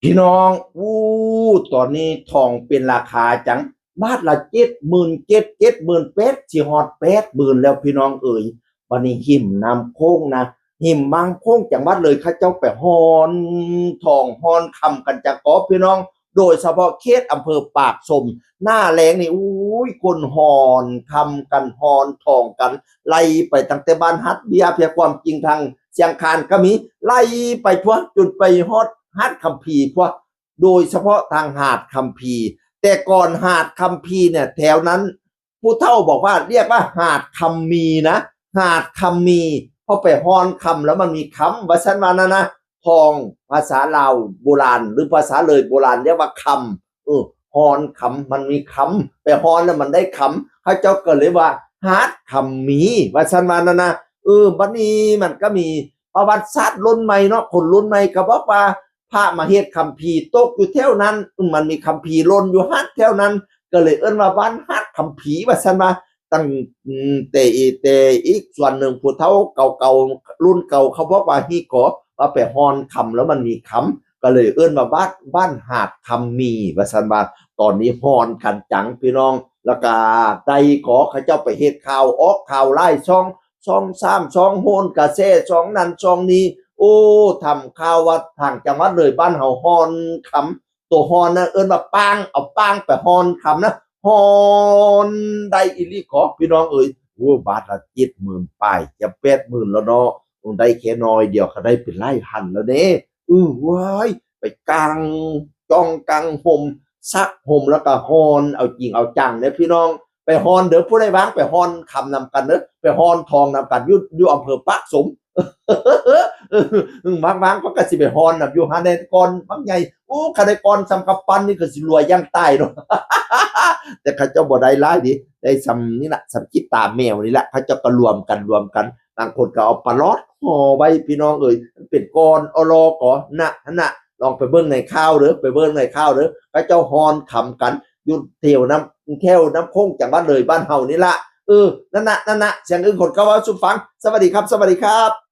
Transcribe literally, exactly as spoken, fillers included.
พี่น้องอู้ตอนนี้ทองเป็นราคาจัง บาทละเจ็ดหมื่นเจ็ด เจ็ดหมื่นแปด สิฮอดแปดหมื่นแล้วพี่น้องเอ๋ย บัดนี้หิมน้ำโขงนะ หิมน้ำโขงจังหวัดเลยเขาเจ้าไปฮอนทองฮอนคำกันจังกอพี่น้อง โดยเฉพาะเขตอำเภอปากชม หน้าแล้งนี่อู้ยคนฮอนคำกันฮอนทองกัน ไล่ไปตั้งแต่บ้านหาดเบียร์ เพียงความจริงทางเชียงคานก็มี ไล่ไปทั่วจนไปฮอดหาดคำพีทั่ว โดยเฉพาะทางหาดคำพี แต่ก่อนหาดคำพีเนี่ยแถวนั้น ผู้เฒ่าบอกว่าเรียกว่าหาดคำมีนะ หาดคำมี เพราะไปฮอนคำแล้วมันมีคำ ว่าซั่นว่านั่นนะ ทอง ภาษาลาวโบราณ หรือภาษาเลยโบราณเรียกว่าคำ เออ ฮอนคำ มันมีคำ ไปฮอนแล้วมันได้คำ เขาเจ้าก็เลยว่าหาดคำมี ว่าซั่นว่านั่นนะ เออ บัดนี้มันก็มีประวัติศาสตร์รุ่นใหม่เนาะ คนรุ่นใหม่ก็บอกว่า พระมาเฮ็ดคัมภีร์ตกอยู่แถวนั้น อืม มันมีคัมภีร์หล่นอยู่หาดแถวนั้น ก็เลยเอิ้นว่าบ้านหาดคัมภีร์ ว่าซั่นว่า ตั้ง อืม แต่ แต่อีกส่วนหนึ่งผู้เฒ่าเก่าๆ รุ่นเก่าเขาบอกว่า ฮี่กอ ว่าไปฮอนคำแล้วมันมีคำ ก็เลยเอิ้นว่าบ้าน บ้านหาดคำมี ว่าซั่นว่า ตอนนี้ฮอนกันจังพี่น้อง แล้วก็ได้กอเขาเจ้าไปเฮ็ดข่าว ออกข่าวหลายช่อง ช่องสาม ช่องโหนกระแส ช่องนั้นช่องนี้ โอ้ ทำข่าวว่าทางจังหวัดเลยบ้านเฮาฮอนคำ ตัวฮอนนะเอิ้นว่าปาง เอาปางไปฮอนคำนะ ฮอนได้อีหลีกอพี่น้องเอ๋ย โอ้ บาทละเจ็ดหมื่นปลาย จะแปดหมื่นแล้วเนาะ ได้แค่น้อยเดียวก็ได้เป็นหลายพันแล้วเด้ อือ ว้าย ไปกางจ้องกางห่ม ซักห่มแล้วก็ฮอน เอาจริงเอาจังเนี่ยพี่น้อง ไปฮอนเด้อ ผู้ใดว่างไปฮอนคำนำกันเด้อ ไปฮอนทองนำกัน อยู่ อยู่อำเภอปากชม บาง บางก็กะสิไปฮอนนำอยู่ หาได้ก้อนบางใหญ่ โอ้ คันได้ก้อนส่ำกำปั้นนี่ก็สิรวยอย่างตายเนาะ แต่เขาเจ้าบ่ได้หลายเด้ ได้ส่ำนี่ล่ะ ส่ำขี้ตาแมวนี่ล่ะ เขาเจ้าก็รวมกัน รวมกัน บางคนก็เอาปลาลอดห่อไว้ พี่น้องเอ๋ย มันเป็นก้อนออลอกอ นะ หั่นน่ะ ลองไปเบิ่งในข่าวเด้อ ไปเบิ่งในข่าวเด้อ เขาเจ้าฮอนคำกัน อยู่แถวน้ำ แถวน้ำโขงจังหวัดเลยบ้านเฮานี่ล่ะ เออ นั่นน่ะ นั่นน่ะ เสียงอึ้งคนเก่าเว้าสู่ฟัง สวัสดีครับ สวัสดีครับ